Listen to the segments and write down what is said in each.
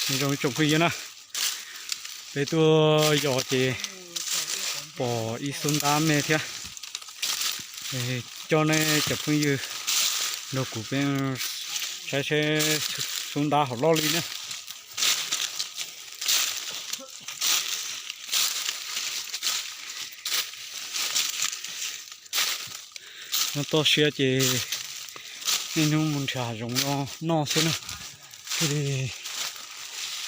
Nyob zoo ib tsoom phooj ywg na, peb tuaj yos ces pom ib xub ntab me thiab. Coj nej cov phooj ywg nrog kuv peb saib seb xub ntab hom loj li na. Nyob toj siab ces niaj hnub mus nrhiav hav zoov los noj xwb na, thiaj li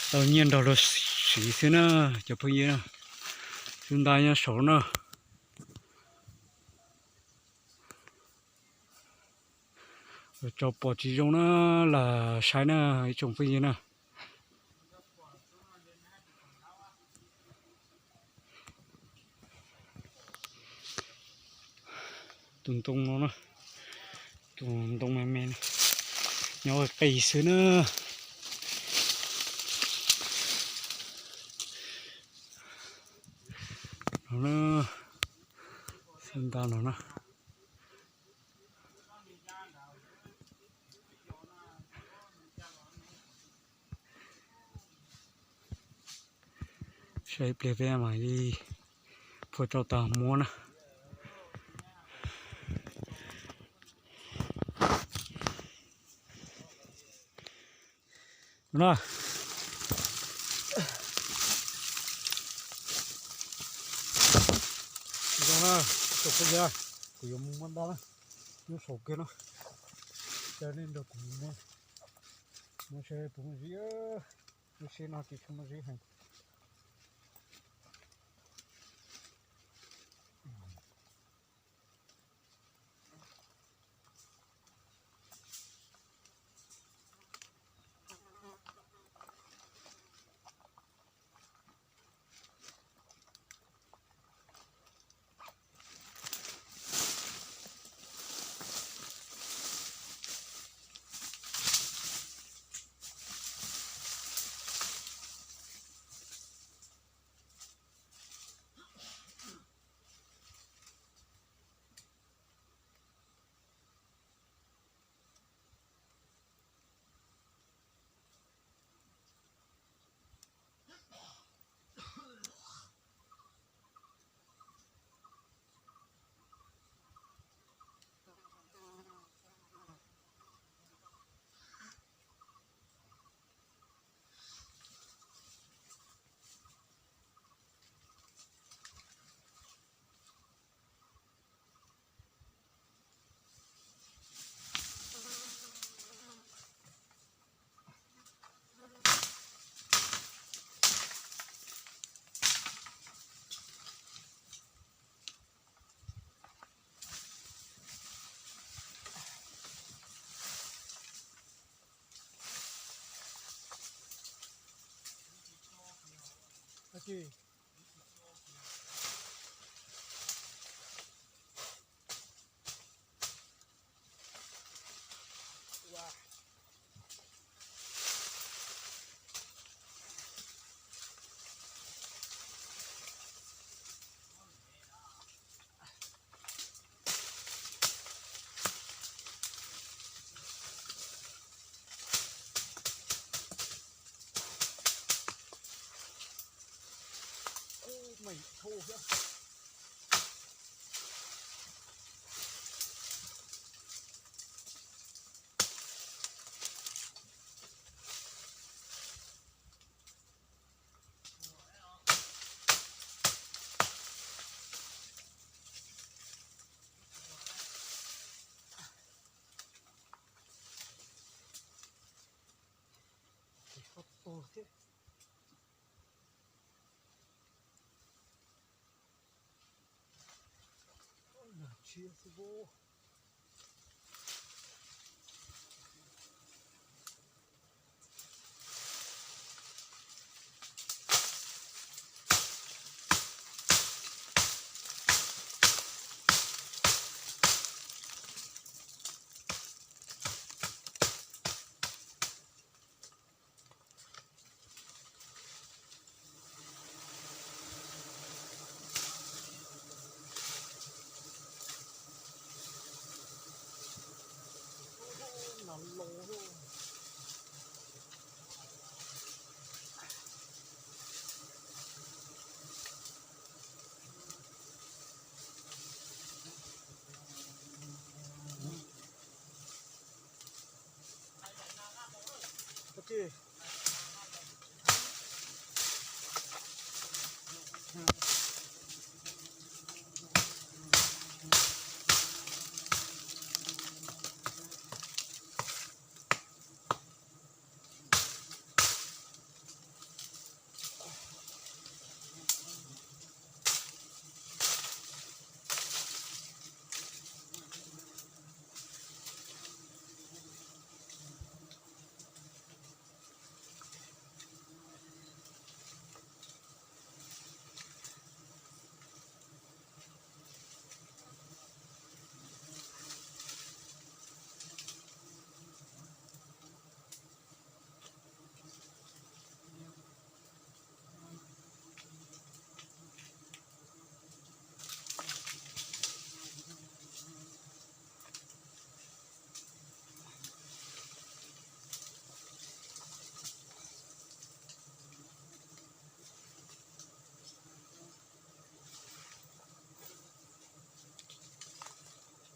tau nyiaj nrog luag siv xwb na, cov phooj ywg na. Xub ntab nyob saud na. Tso pom tsis zoo na, lam saib na ib tsoom phooj ywg na. Tus ntoo no na, tus ntoo me me no, nyob qis xwb na. No na, xub ntab no na. Saib ib pliag peb mam li phua rau tau muab na. No, zoo na, tus phooj ywg, kuv yuav mus muab ntab na, nyob saum kiag no, caw nej nrog kuv mus muab, muab seb puas muaj zib, lub sib no ces tsis muaj zib heev.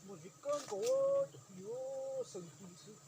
Muaj tsis kab nkaus, cov phooj ywg, xeev tis xwb.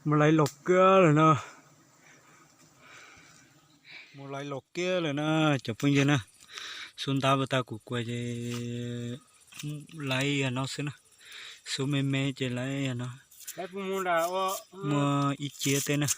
Mus laiv los kiag lawm na. Mus laiv los kiag lawm na, cov phooj ywg na. Xub ntab pas tag kuv kuas ces laiv yog no xwb na. Xub me me ces laiv yog no. Muaj ib ciab tej na.